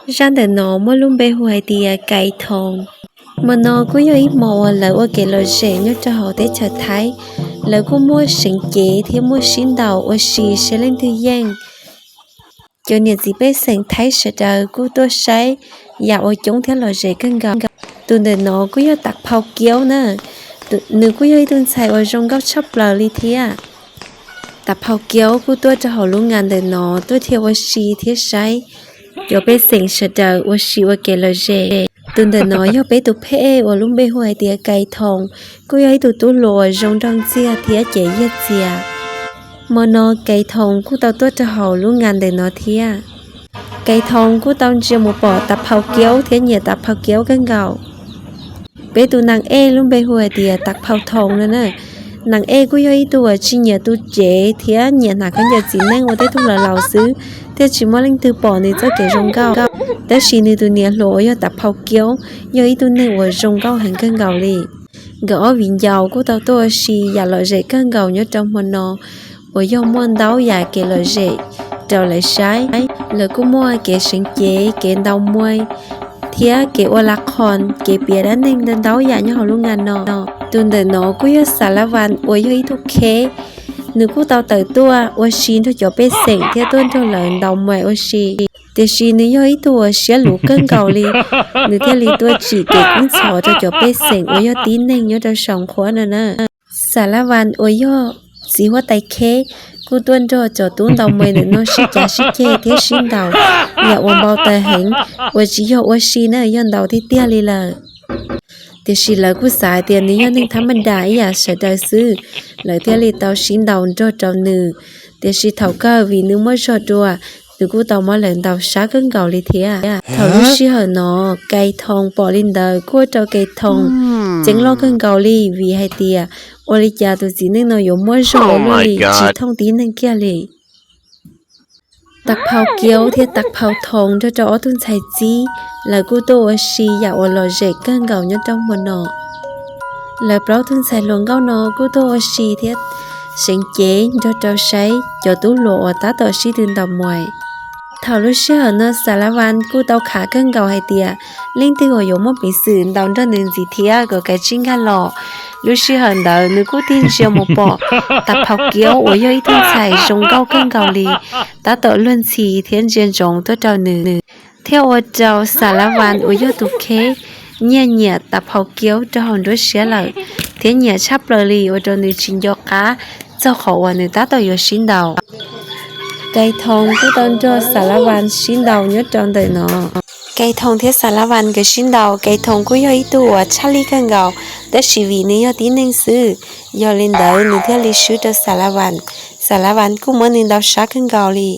Zaj ntawm no muaj lub npe hu hais tias Kais Thoos. Hmo no kuj yog ib hmo uas lawv ua kev lom zem nyob rau hauv teb chaws Thaib. Lawv kuj muaj seev cev thiab muaj sib ntaus ua si seb leej twg yeej. Cov niam txiv pej xeem Thaib sawv daws kuj tuaj saib yam uas coob thiab lom zem kawg nkaus. Tus ntawm no kuj yog Tav Phau Kiaub na. Nws kuj yog ib tug ntxhais uas zoo nkauj tshaj plaws li thiab. Tav Phau Kiaub kuj tuaj rau hauv lub nga ntawm no tuaj dhia ua si thiab saib cov pej xeem sawv daws ua si ua kev lom zem. Tus ntawm no yog peb tus pheb uas lub npe hu hais tias Kais Thoos, kuj yog ib tug tub hluas uas zoo nraug ntxiag thiab ces yiag txias. Hmo no Kais Thoos kuj tau tuaj rau hauv lub nga ntawm no thiab. Kais Thoos kuj tau ntsia mus pom Tav Phau Kiaub thiab nyiam Tav Phau Kiaub kawg nkaus. Peb tus nas ej lub npe hu hais tias Tav Phau Thoos no na. Nas ej kuj yog ib tug uas tsis nyiam tu cev thiab nyiam hnav khaub ncaws txiv neej ua tej tug laus laus xwb, thiaj tsis muaj leej twg pom nws txoj kev zoo nkauj. Tab sis nws tus niam hluas uas yog Tav Phau Kiaub yog ib tug neeg uas zoo nkauj heev kawg nkaus li. Nkawd ob viv ncaus kuj tau tuaj ua si yam lom zem kawg nkaus nyob rau hmo no, uas yog muaj ntau yam kev lom zem rau lawv saib. Lawv kuj muaj kev seev cev, kev ntaus muaj, thiab kev ua la khoos, kev piav dab neeg ntau yam nyob hauv lub nga no. Tus ntawm no kuj yog Xas Las Vas uas yog ib tug kheb. Nws kuj tau tawm tuaj ua si nrog cov pej xeem thiab tuaj nrog lawv ntaus muaj ua si. Tiam sis nws yog ib tug uas siab luv kawg nkaus li, nws thiaj li tuaj tsim kev kub ntxhov rau cov pej xeem uas yog tib neeg nyob rau saum nqhuab no na. Xas Las Vas uas yog txiv huab tais kheb kuj tuaj nrog cov tub ntaus muaj ntawm no sib cav sib ceg thiab sib ntaus yam uas npau taws heev, uas tsis yog ua si na, yog ntaus tiag tiag li lawm. Tiam sis lawv kuj xav hais tias nws yog neeg thab maj das ib yam sawv daws xwb, lawv thiaj li tau sib ntaus nrog rau nws. Tiam sis thaum kawg vim nws muaj zog dua, nws kuj tau muab lawv ntaus sab kawg nkaus li thiab. Thaum lub sij hawm no Kais Thoos pom li ntawd kuj ua rau Kais Thoos ceeb loj kawg nkaus li, vim hais tias ua li cas tus txiv neej no yuav muaj zog ua luaj li, tsis thooj tib neeg kiag li. Tav Phau Kiaub thiab Tav Phau Thoos nrog rau ob tug ntxhais txib, lawv kuj tuaj ua si yam uas lom zem kawg nkaus nyob rau hmo no. Lawv plaub tug ntxhais hluas nkauj no kuj tuaj ua si thiab seev cev nrog rau saib cov tub hluas uas tab tom sib tw ntaus muaj. Thaum lub sij hawm no Xas Las Vas kuj tau khav kawg nkaus hais tias leej twg uas yuav muaj peev xwm ntaus nrog nws ntxiv thiab kom kav tsij nkag los. Lub sij hawm ntawd nws kuj tig ntsia mus pom Tav Phau Kiaub uas yog ib tug ntxhais zoo nkauj kawg nkaus li, tab tom luag ntxhi thiab ntsia ntsoov tuaj rau nws, thiaj ua rau Xas Las Vas uas yog tus kheb nyiaj nyiam Tav Phau Kiaub rau hauv nruab siab lawm, thiab nyiam tshaj plaws li ua rau nws tsis nco qab txog qhov uas nws tab tom yuav sib ntaus. Kais Thoos kuj tau nrog Xas Las Vas sib ntaus nyob rau ntawm no. Kais Thoos thiab Xas Las Vas nkawd sib ntaus, Kais Thoos kuj yog ib tug uas tshaj lij kawg nkaus, tab sis vim nws yog tib neeg xwb, yog li ntawd nws thiaj li swb rau Xas Las Vas. Xas Las Vas kuj muab nws ntaus sab kawg nkaus li.